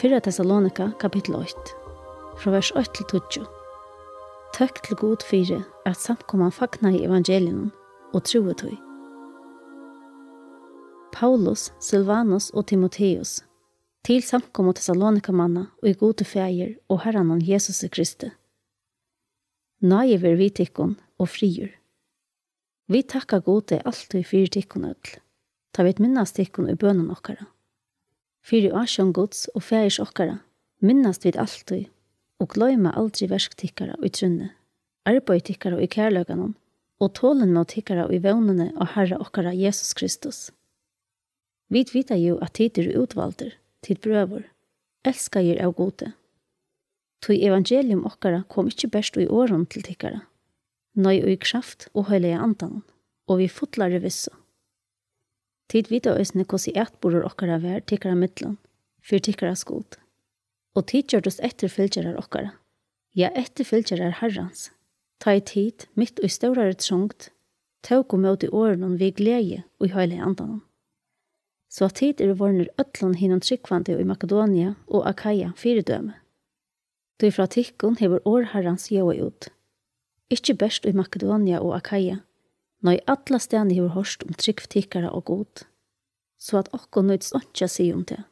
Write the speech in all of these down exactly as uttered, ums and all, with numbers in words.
Fyrra Tessalonika, kapittul eitt, frá vers eitt til tíggju. Tøkk til Gud fyri, at samkoman fagnaði evangeliinum og trúði tí. Paulus, Silvanus og Timoteus, til samkomu Tessalonikamanna í Gudi Faðir og Harranum Jesusi Kristi. Náði veri við tykkum og friður. Vit takka Gudi altíð fyri tykkum øll, tá vit minnast tykkum í bønum okkara. Fyri ásjón Guds og Faðirs okkara minnast vit altíð og gloyma aldri verk tykkara í trúnni, arbeiði tykkara í kærleikanum og tolinmóð tykkara í vónini á Harra okkara Jesus Kristus. Vit vita jú, at tit eru útvaldir, tit brøður, elskaðir av Gudi. Tí evangelium okkara kom ikki bert í orðum til tykkara, nei, í kraft og Heilaga Andanum, og við fullari vissu. Tit vita eisini, hvussu atburður okkara var tykkara millum, fyri tykkara skuld. Og tit gjørdust eftirfylgjarar okkara, ja, eftirfylgjarar Harrans, tá ið tit, mitt í stórari trongd, tóku móti orðunum við gleði í Heilaga Andanum. So at tit eru vorðnir øllum hinum trúgvandi í Makedonia og Akaia fyridømi. Tí frá tykkum hevur orð Harrans ljóðað út, ikki bert í Makedonia og Akaia, nei, allastaðni hevur hoyrst um trúgv tykkara á Gud, so at okkum nýtist einki at siga um tað.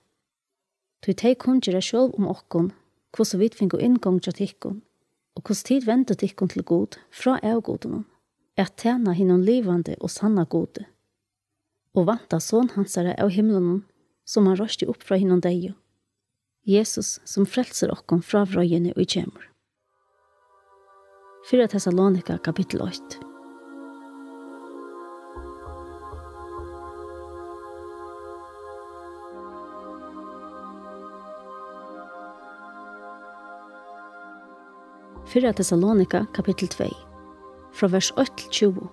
Tí tey kunngera sjálv um okkum, hvussu vit fingu inngongd hjá tykkum, og hvussu tit vendu tykkum til Gud frá avgudunum, at tæna hinum livandi og sanna Gudi, og vænta Son hansara av himlunum, sum hann reisti upp frá hinum deyðu, Jesus, sum frelsir okkum frá vreiðini, ið kemur. Fyrra Tessalonika, kapittul eitt. Fyrra Tessalonika, kapittul tvey, frá vers eitt til tjúgu.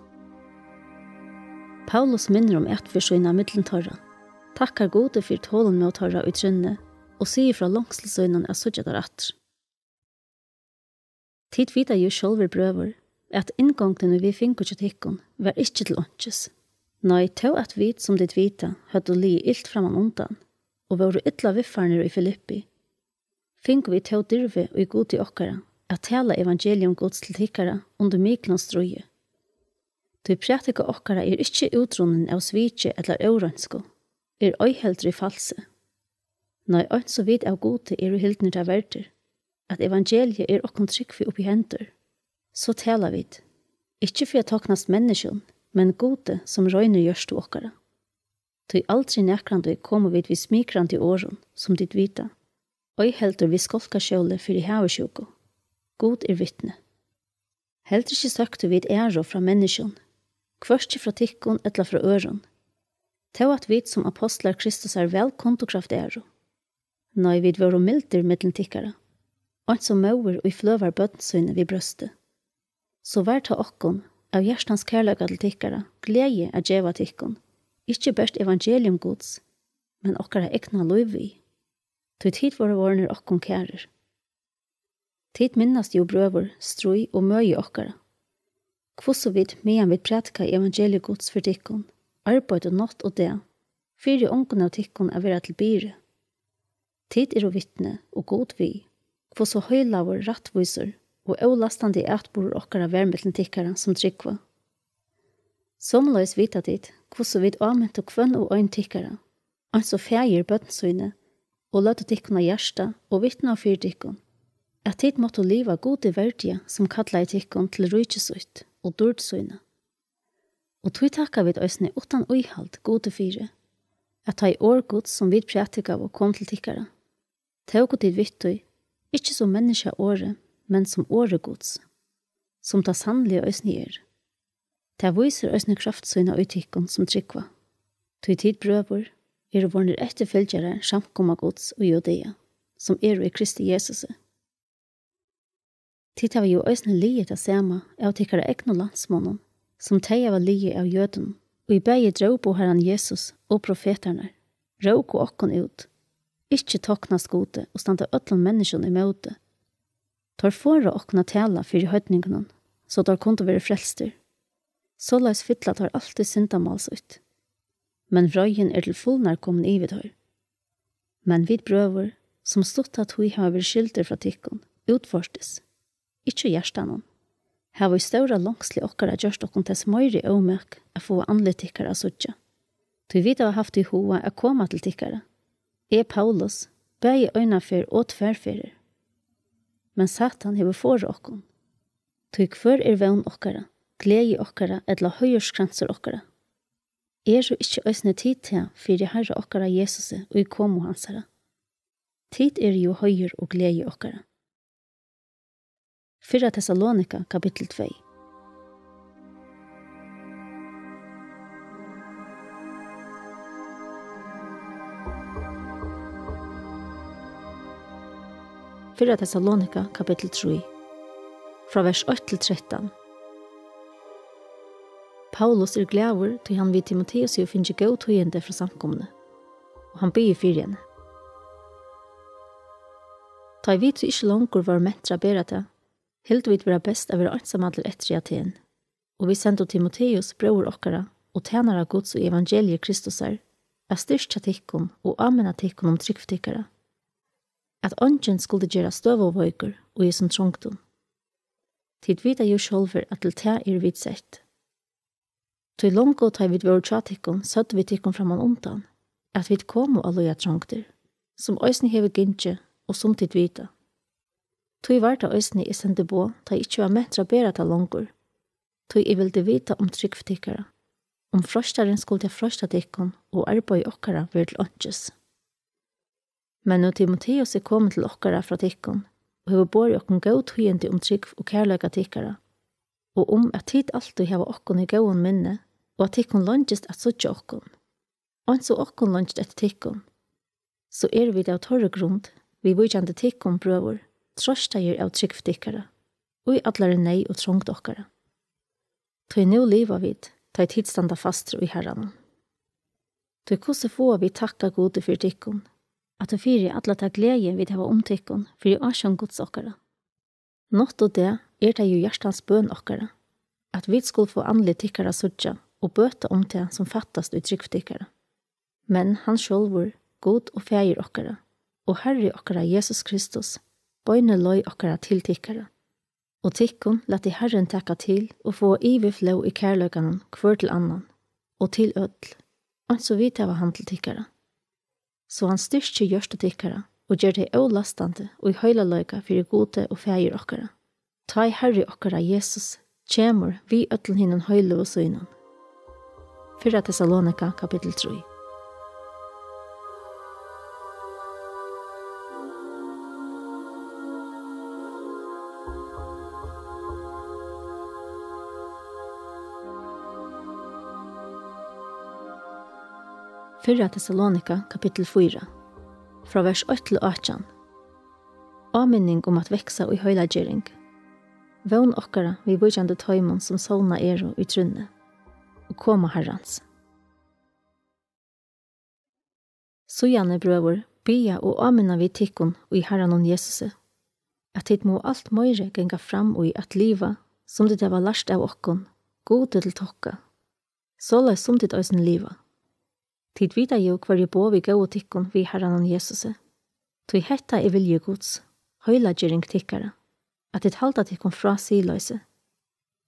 Paulus minnir um atferð sína millum teirra, takkar Gudi fyri tolinmóð teirra í trúnni og sigur frá longsli sínum at síggja teir aftur. Tit vita jú sjálvir, brøður, at inngongdin, ið vit fingu hjá tykkum, var ikki til einkis. Nei, tó at vit, sum tit vita, høvdu ligið ilt framman undan og vóru illa viðfarnir í Filippi, fingu vit tó dirvi í Gudi okkara at tala evangelium Guds til tykkara undir miklum stríði. Tí prædika okkara er ikki útrunnin av sviki ella óreinsku, er ei heldur í falsi. Nei, eins og vit av Gudi eru hildnir tað verdir, at evangeliið er okkum trúgvið upp í hendur, so tala vit, ikki fyri at toknast menniskjum, men Gudi, sum roynir hjørtu okkara. Tí aldri nakrantíð komu vit við smikrandi orðum, sum tit vita, ei heldur við skálkaskjóli fyri havisjúku. Gud er vitni. Heldur ikki søktu vit æru frá menniskjum, hvørki frá tykkum ella frá øðrum, tó at vit sum apostlar Kristusar væl kundu kravt æru. Nei, vit vóru mildir millum tykkara, eins og móðir, ið fløvar børn síni við brjósti. So var tað okkum, av hjartans kærleika til tykkara, gleði at geva tykkum, ikki bert evangelium Guds, men okkara egna lív við, tí tit vóru vorðnir okkum kærir. Tit minnast jú, brøður, stríð og møði okkara, hvussu vit, meðan vit prædikaðu evangeliið Guds fyri tykkum, arbeiddu nátt og dag, fyri ongum av tykkum at vera til byrði. Tit eru vitni, og Gud við, hvussu heilagur, rættvísur og ólastandi atburður okkara var millum tykkara, sum trúgva. Somuleiðis vita tit, hvussu vit ámintu hvønn og ein tykkara, eins og faðir børn síni, og løgdu tykkum á hjarta og vitnaðu fyri tykkum, at tit máttu liva Gudi verdiga, sum kallaði tykkum til ríki sítt og dýrd sína. Og tí takka vit eisini uttan íhald Gudi fyri, at tá ið orð Guds, sum vit prædikaðu, kom til tykkara, tóku tit við tí, ikki sum menniskjaorði, men sum orði Guds, sum tað sanniliga eisini er. Tað vísir eisini kraft sína í tykkum, sum trúgva. Tí tit, brøður, eru vorðnir eftirfylgjarar samkoma Guds í Judea, sum eru í Kristi Jesusi. Tit hava jú eisini ligið tað sama av tykkara egnu landsmonnum, sum tey hava ligið av jødunum, ið bæði drópu Harran Jesus og profetarnar, róku okkum út, ikki toknast Gudi og standa øllum menniskjum ímóti. Teir forða okkum at tala fyri heidningunum, so teir kundu verið frelstir. Soleiðis fylla teir altíð syndamál sítt. Men vreiðin er til fulnar komin yvir teir. Men vit, brøður, sum stutta tíð hava verið skildir frá tykkum, útvortis, ikki í hjartanum, hava í stóra longsli okkara gjørt okkum tess meiri ómak at fáa andlit tykkara at síggja. Tí vit hava havt í huga at koma til tykkara, eg, Paulus, bæði eina ferð og tvær ferðir. Men Satan hevur forðað okkum. Tí hvør er vón okkara, gleði okkara ella heiðurskransur okkara? Eru ikki eisini tit tað fyri Harra okkara Jesusi í komu hansara? Tit eru jú heiður og gleði okkara. Fyrra Tessalonika, kapittul tvey. Fyrra Tessalonika, kapittul trý, frá vers eitt til trettan. Paulus er glaður, tí hann við Timoteus hevur fingið góð tíðindi frá samkomuni, og hann biður fyri henni. Tá ið vit so ikki longur vóru mentir at bera tað, hildu vit vera best at vera einsamallir eftir í Aten, og vit sendu Timoteus, bróður okkara og tænara Guds í evangelii Kristusar, at styrkja tykkum og áminna tykkum um trúgv tykkara, at eingin skuldi gerast støðuveikur í hesum trongdum. Tit vita jú sjálvir, at til tað eru vit sett. Tí longu tá vit vóru hjá tykkum, søgdu vit tykkum framman undan, at vit komu at líða trongdir, sum eisini hevur gingið, og sum tit vita. Tí var tað eisini, eg sendi boð, tá eg ikki var mentur at bera tað longur, tí eg vildi vita um trúgv tykkara, um freistarin skuldi freista tykkum, og arbeiði okkara verið til einkis. Men nú Timoteus er komin til okkara frá tykkum, og hevur borið okkum góð tíðindi um trúgv og kærleika tykkara, og um at tit altíð hava okkum í góðum minni, og at tykkum leingist at síggja okkum, eins og okkum leingist eftir tykkum, so eru vit av teirri grund, viðvíkjandi tykkum, brøður, troystaðir av trúgv tykkara, í allari neyð og trongd okkara. Tí nú liva vit, tá ið tit standa fastir í Harranum. Tí hvussu fáa vit takkað Gudi fyri tykkum, at og fyri alla ta gleði, vit hava um tykkum, fyri ásjón Guds okkara? Nátt og dag er tað jú hjartans bøn okkara, at vit skulu fáa andlit tykkara at síggja og bøta um tað, sum fattast í trúgv tykkara. Men hann sjálvur, Gud og Faðir okkara, og Harri okkara Jesus Kristus, beinir leið okkara til tykkara. Og tykkum lati Harrin taka til og fáa yvirflóð í kærleikanum hvør til annan, og til øll, eins og vit hava hann til tykkara. So hann styrki hjørtu tykkara og ger tey ólastandi í heilagleika fyri Gudi og Faðir okkara, tá ið Harri okkara Jesus kemur við øllum hinum heiløgu sínum. Fyrra Tessalonika, kapittul trý. Fyrra Tessalonika, kapittul fýra, frá vers eitt til átjan. Áminning um at vaksa í heilaggjering. Vón okkara viðvíkjandi teimum, sum sovnað eru í trúnni, og koma Harrans. Síðani, brøður, biðja og áminna vit tykkum í Harranum Jesusi, at tit mugu alt meiri ganga fram í at liva, sum tit hava lært av okkum, Gudi til tokka, soleiðis sum tit eisini liva. Tit vita jú, hvørji boð vit góvu tykkum við Harranum Jesusi. Tí hetta er vilji Guds, heilaggjering tykkara, at tit halda tykkum frá siðloysi,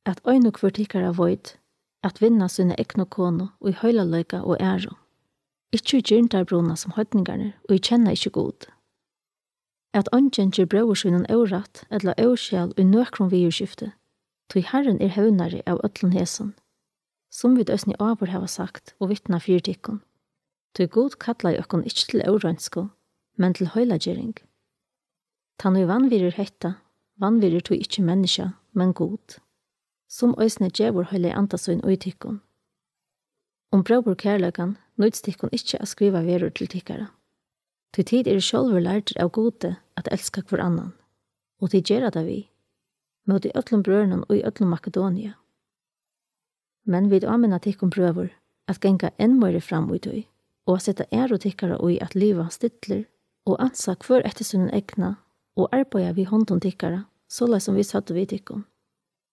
at ein og hvør tykkara veit at vinna sína egnu konu í heilagleika og æru, ikki í girndarbruna sum heidningarnir, ið kenna ikki Gud. At eingin ger bróður sínum órætt ella óskjal í nøkrum viðurskifti, tí Harrin er hevnari av øllum hesum, sum vit eisini áður hava sagt og vitnað fyri tykkum. Tí Gud kallaði okkum ikki til óreinsku, men til heilaggjering. Tann, ið vanvirðir hetta, vanvirðir tí ikki menniskja, men Gud, sum eisini gevur Heilaga Anda sín í tykkum. Um bróðurkærleikan nýtist tykkum ikki at skriva verur til tykkara, tí tit eru sjálvir lærdir av Gudi at elska hvør annan, og tit gera tað við, móti øllum brøðrunum í øllum Makedonia. Men vit áminna tykkum, brøður, at ganga enn meiri fram í tí, og at seta æru tykkara í at liva stillir og ansa hvør eftir sínum egna, og arbeiða við hondum tykkara, soleiðis sum vit søgdu við tykkum.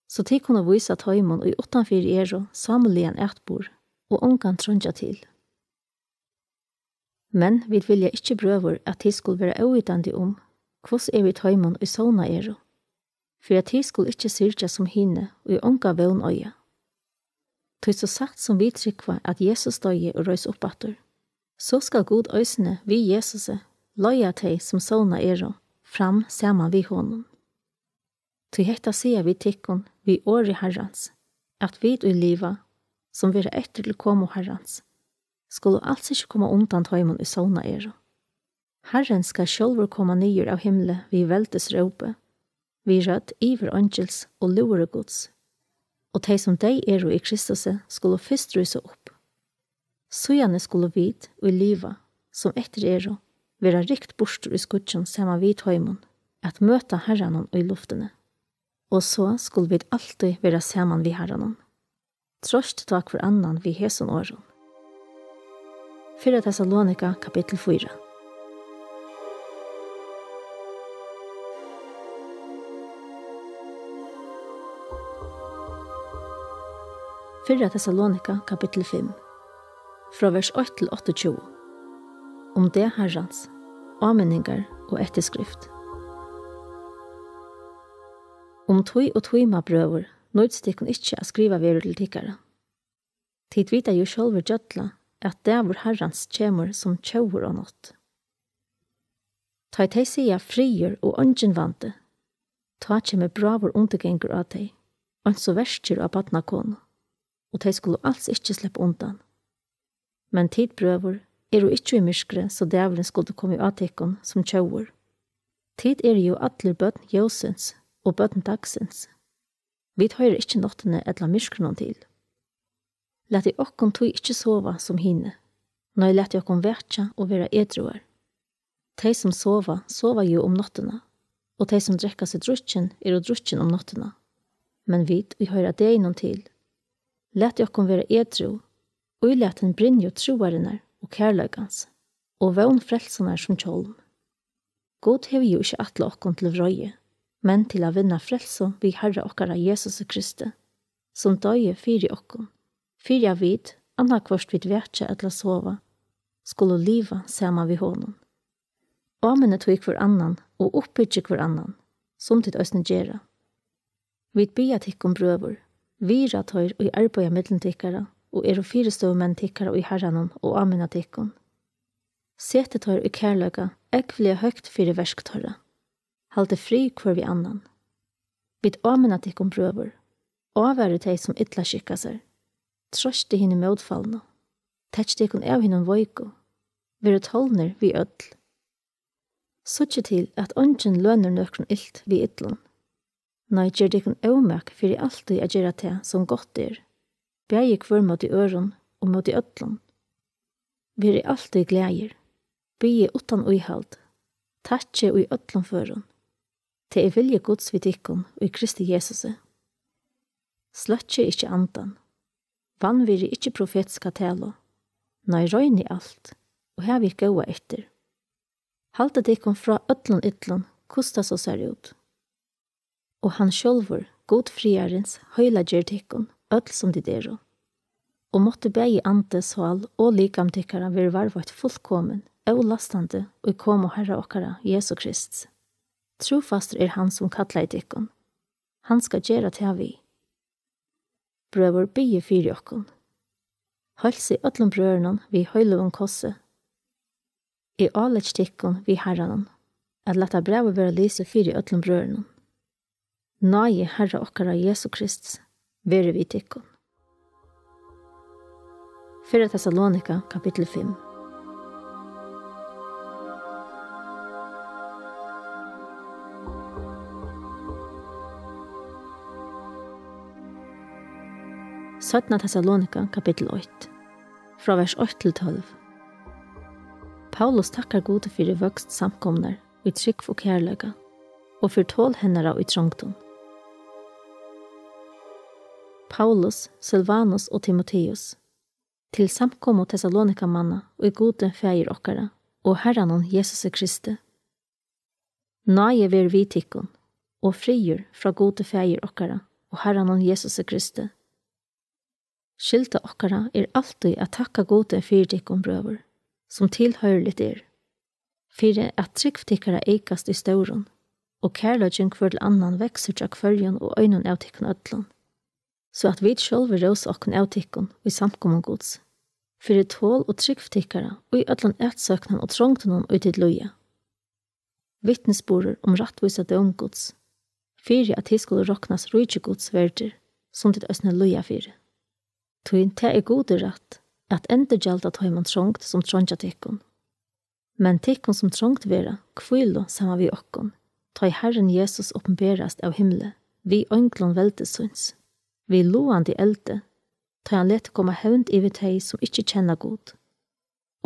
So tit kunnu vísa teimum, ið uttanfyri eru, sámiligan atburð og ongan treingja til. Men vit vilja ikki, brøður, at tit skulu vera óvitandi um, hvussu er við teimum, ið sovnað eru, fyri at tit skulu ikki syrgja sum hini, ið onga vón eiga. Tí so satt sum vit trúgva, at Jesus doyði og reis upp aftur, so skal Gud eisini við Jesusi leiða tey, sum sovnað eru, fram saman við honum. Tí hetta siga vit tykkum við orði Harrans, at vit, ið liva, sum verða eftir til komu Harrans, skulu als ikki koma undan teimum, ið sovnað eru. Harrin skal sjálvur koma niður av himli við veldisrópi, við rødd yvireingils og lúðri Guds, og tey, sum deyð eru í Kristusi, skulu fyrst rísa upp. Síðani skulu vit, ið liva, sum eftir eru, vera rykt burtur í skýggjum saman við teimum, at møta Harranum í luftini. Og so skulu vit altíð vera saman við Harranum. Troyst tá hvør annan við hesum orðum. Fyrra Tessalonika, kapittul fýra. Fyrra Tessalonika, kapittul fimm, frá vers eitt til áttaogtjúgu. Um dag Harrans, áminningar og eftirskrift. Um tíð og tíma, brøður, nýtist tykkum ikki, at skrivað verður til tykkara. Tit vita jú sjálvir gjølla, at dagur Harrans kemur sum tjóvur á nátt. Tá ið tey siga: "Friður og eingin vandi", tá kemur bráður undirgangur á tey, eins og verkir á barnakonu, og tey skulu als ikki sleppa undan. Men tit, brøður, eru ikki í myrkri, so dagurin skuldi komið á tykkum sum tjóvur. Tit eru jú allir børn ljóssins og børn dagsins. Vit hoyra ikki náttini ella myrkrinum til. Latið okkum tí ikki sova sum hini, nei, latið okkum vakja og vera edrúar. Tey, sum sova, sova jú um náttina, og tey, sum drekka seg drukkin, eru drukkin um náttina. Men vit, ið hoyra deginum til, latið okkum vera edrú, ílatin brynju trúarinnar og kærleikans, og vón frelsunnar sum hjálm. Gud hevur jú ikki ætlað okkum til reiði, men til at vinna frelsu við Harra okkara Jesusi Kristi, sum doyði fyri okkum, fyri at vit, annaðhvørt vit vakja ella sova, skulu liva saman við honum. Áminnið tí hvør annan og uppbyggið hvør annan, sum tit eisini gera. Vit biðja tykkum, brøður, virða teir, ið arbeiða millum tykkara og eru fyristøðumenn tykkara í Harranum og áminna tykkum. Setið teir í kærleika ógvuliga høgt fyri verk teirra. Haldið frið hvør við annan. Vit áminna tykkum, brøður, ávarið tey, sum illa skikka sær. Troystið hini mótfallnu. Takið tykkum av hinum veiku. Verið tolnir við øll. Síggið til, at eingin lønir nøkrum ilt við illum. Nei, ger tykkum ómak fyri altíð at gera tað, sum gott er, bæði hvør móti øðrum og móti øllum. Verið altíð glaðir, biðið uttan íhald, takkið í øllum førum. Tað er vilji Guds við tykkum í Kristi Jesusi. Sløkkið ikki andan, vanvirðið ikki profetiska talu, nei, roynið alt, og havið góða eftir. Haldið tykkum frá øllum illum, hvussu tað so sær út. Og hann sjálvur, Gud friðarins, heilagir tykkum, øll sum tit eru. Og mátti bæði andi, sál og likam tykkara verða varðveitt fullkomin, ólastandi, í komu Harra okkara Jesu Krists. Trúfastur er hann, sum kallaði tykkum. Hann skal gera tað við. Brøður, biðið fyri okkum. Heilsið øllum brøðrunum við heiløgum kossi. Eg áleggi tykkum við Harranum, at lata brævið vera lisið fyri øllum brøðrunum. Náði Harra okkara Jesu Krists verið við tykkum. Fyrra Tessalonika, kapittul fimm. Seinna Tessalonika, kapittul eitt, frá vers eitt til tólv. Paulus takkar Gudi fyri vøkst samkomunnar í trúgv og kærleika, og fyri tol hennara í trongdum. Paulus, Silvanus og Timoteus, til samkomu Tessalonikamanna í Gudi Faðir okkara og Harranum Jesusi Kristi. Náði verið við tykkum, og friður frá Gudi Faðir okkara og Harranum Jesusi Kristi. Skylda okkara er altíð at takka Gudi fyri tykkum, brøður, sum tilhoyriligt er, fyri at trúgv tykkara eykast í stórum, og kærleikin hvør til annan veksur hjá hvørjum og einum av tykkum øllum, so at vit sjálvi rósa okkum av tykkum í samkomum Guds, fyri tol og trúgv tykkara í øllum atsóknum og trongdunum, ið tit líða. Vitnisburður um rættvísa dóm Guds, fyri at tit skulu roknast ríki Guds verdir, sum tit eisini líða fyri. Tí tað er Gudi rætt at endurgjalda teimum trongd, sum treingja tykkum. Men tykkum, sum trongd verða, hvílu saman við okkum, tá ið Harrin Jesus opinberast av himli við einglum veldis síns, við logandi eldi, tá hann letur koma hevnd yvir tey, sum ikki kenna Gud,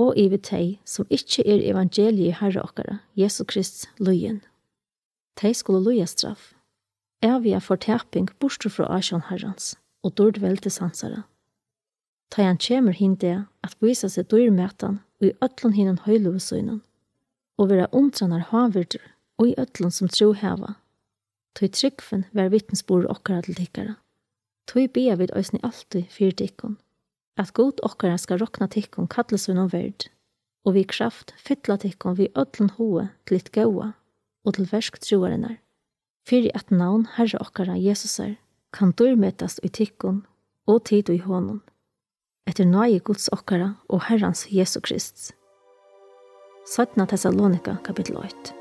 og yvir tey, sum ikki eru evangeliið Harra okkara, Jesu Krists, lýðin. Tey skulu líða straff, æviga fortaping burtur frá ásjón Harrans og dýrd veldis hansara, tá ið hann kemur hin dag at vísa seg dýrmætan í øllum hinum heiløgu sínum, og vera undranar hávirdur í øllum, sum trúð hava, tí trúgvin var vitnisburður okkara til tykkara. Tí biðja vit eisini altíð fyri tykkum, at Gud okkara skal rokna tykkum kalli sínum verd, og við kraft fylla tykkum við øllum hugi til hitt góða og til verk trúarinnar, fyri at navn Harra okkara Jesusar kann dýrmetast í tykkum og tit í honum, eftir náði Guds okkara og Harrans Jesu Krists. Seinna Tessalonika, kapittul eitt.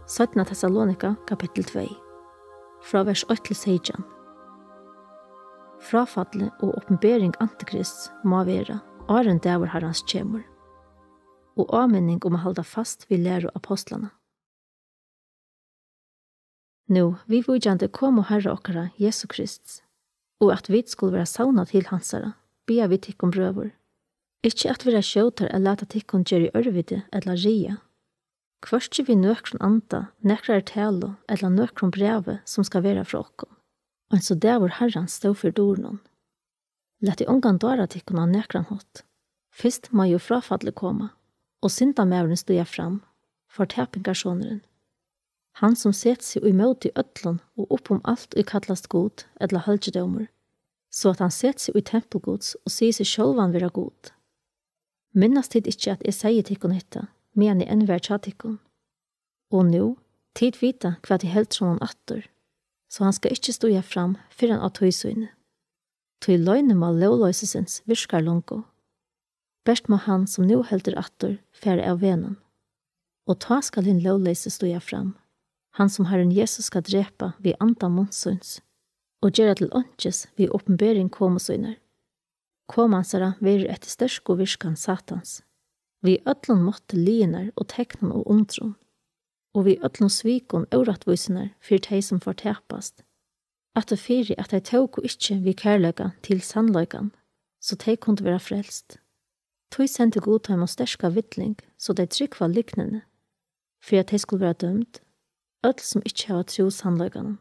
Seinna Tessalonika, kapittul tvey, frá vers eitt til seytjan. Fráfallið og opinbering antikrists má vera, áðrenn dagur Harrans kemur, og áminning um at halda fast við læru apostlanna. Nú, viðvíkjandi komu Harra okkara Jesu Krists, og at vit skulu vera savnað til hansara, biðja vit tykkum, brøður, ikki at vera skjótar at lata tykkum gera í ørviti ella ræða, hvørki við nøkrum anda, nakrari talu ella nøkrum brævi, sum skal vera frá okkum, eins og dagur Harrans stóð fyri durunum. Latið ongan dára tykkum á nakran hátt. Fyrst má jú fráfallið koma, og syndamaðurin stíga fram, fortapingarsonurin, hann sum setir seg ímóti øllum og upp um alt, ið kallast Gud ella halgidómur, so at hann setir seg í tempul Guds og sigur seg sjálvan vera Gud. Minnast tit ikki, at eg segði tykkum hetta, meðan eg enn var hjá tykkum? Og nú, tit vita, hvat eg heldur honum aftur, so hann skal ikki stíga fram fyrr enn á tíð síni. Tí loynimál lógloysisins virkar longu. Bert má hann, sum nú heldur aftur, fara av vegnum. Og tá skal hin lógleysi stíga fram, hann sum Harrin Jesus skal drepa við anda munns síns, og gera til einkis við opinbering komu sínar. Koma hansara verður eftir sterku virkan Satans, við øllum mátti lyginnar og teknum og undrum, og við øllum svikum órættvísinnar fyri tey, sum fortapast, aftur fyri at tey tóku ikki við kærleika til sannleikan, so tey kundu vera frelst. Tí sendi Gud teimum sterka villing, so tey trúgva lygnini, fyri at tey skulu vera dømd, øll sum ikki hava trúð sannleikanum,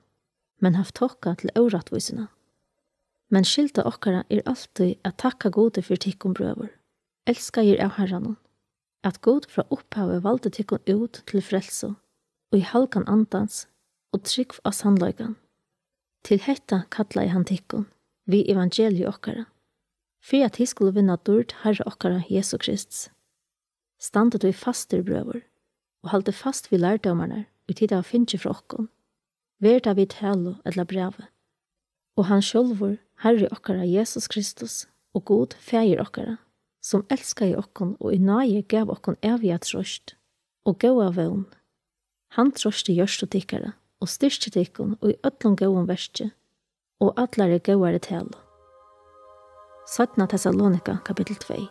men havt tokka til órættvísina. Men skylda okkara er altíð at takka Gudi fyri tykkum, brøður, elskaðir av Harranum, at Gud frá upphavi valdi tykkum út til frelsu í halgan andans og trúgv á sannleikan. Til hetta kallaði hann tykkum við evangeliu okkara, fyri at tit skulu vinna dýrd Harra okkara Jesu Krists. Standið tí fastir, brøður, og haldið fast við lærdómarnar, ið tit hava fingið frá okkum, veri tað við talu ella brævi. Og hann sjálvur, Harri okkara Jesus Kristus, og Gud, Faðir okkara, sum elskaði okkum og í náði gav okkum æviga troyst og góða vón, hann troysti hjørtu tykkara og styrki tykkum í øllum góðum verki og allari góðari talu. Seinna Tessalonika, kapittul tvey.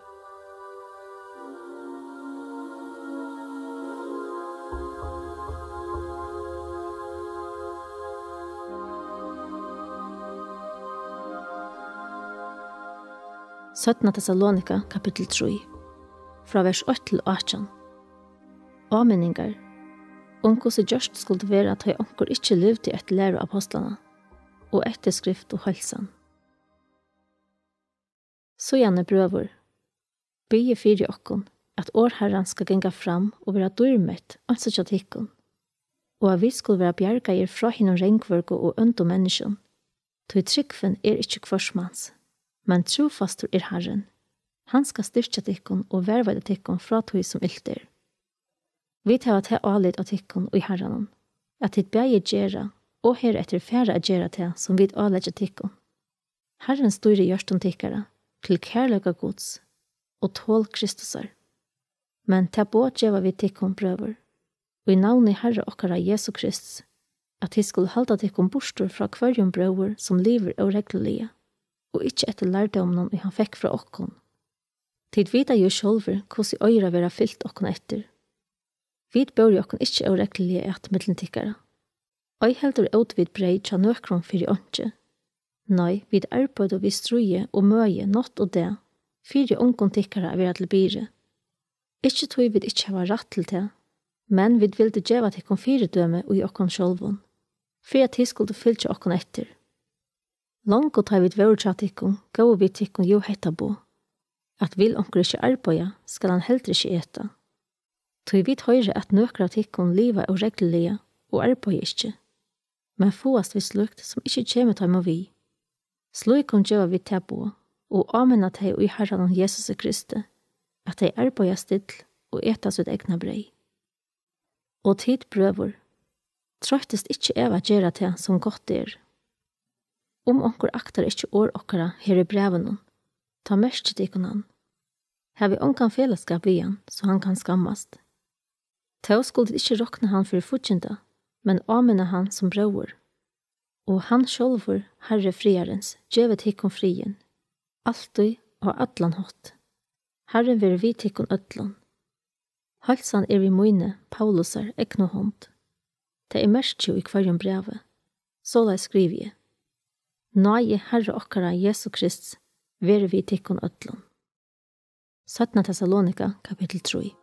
Seinna Tessalonika, kapittul trý, frá vers eitt til átjan. Áminningar um, hvussu gjørt skuldi vera, tá ið onkur ikki livdi eftir læru apostlanna og eftir skrift og heilsan. Síðani, brøður, biðið fyri okkum, at orð Harrans skal ganga fram og vera dýrmætt, eins og hjá tykkum, og at vit skulu vera bjargaðir frá hinum rangvørgu og óndu menniskjum, tí trúgvin er ikki hvørs mans, men trúfastur er Harrin. Hann skal styrkja tykkum og varðveita tykkum frá tí, sum ilt er. Vit hava tað álit á tykkum í Harranum, at tit bæði gera og hereftir fara at gera tað, sum vit áleggja tykkum. Harrin stýri hjørtum tykkara til kærleika Guds og tol Kristusar. Men tað boð geva vit tykkum, brøður, í navni Harra okkara Jesu Krists, at tit skulu halda tykkum burtur frá hvørjum bróður, sum livir óregluliga, og ikki eftir lærdóminum, ið hann fekk frá okkum. Tit vita jú sjálvir, hvussu eigur at vera fylgt okkum eftir. Vit bóru okkum ikki óregluliga at millum tykkara. Ei heldur ótu vit breyð hjá nøkrum fyri einki. Nei, vit arbeiddu við stríði og møði nátt og dag, fyri ongum tykkara at vera til byrði. Ikki tí vit ikki hava rætt til tað, men vit vildu geva tykkum fyridømi í okkum sjálvum, fyri at tit skuldu fylgja okkum eftir. Longu tá vit vóru hjá tykkum, góvu vit tykkum jú hetta boð, at vil onkur ikki arbeiða, skal hann heldur ikki eta. Tí vit hoyra, at nøkur av tykkum liva óregluliga og arbeiða ikki, men fáast við slíkt, sum ikki kemur teimum við. Slíkum geva vit tað boð, og áminna tey í Harranum Jesusi Kristi, at tey arbeiða still og eta sítt egna breyð. Og tit, brøður, troyttist ikki av at gera tað, sum gott er. Um onkur aktar ikki orð okkara her í brævinum, tá merkið tykkum hann. Havið ongan felagsskap við hann, so hann kann skammast. Tó skuldu tit ikki rokna hann fyri fígginda, men áminna hann sum bróður. Og hann sjálvur, Harri friðarins, gevi tykkum friðin, altíð og á allan hátt. Harrin verður við tykkum øllum. Heilsan er við míni, Paulusar, egnu hond. Tað er merkið í hvørjum brævi. Soleiðis skrivi eg. Náði Harra okkara Jesu Krists verður við tykkum øllum. Seinna Tessalonika, kapittul trý.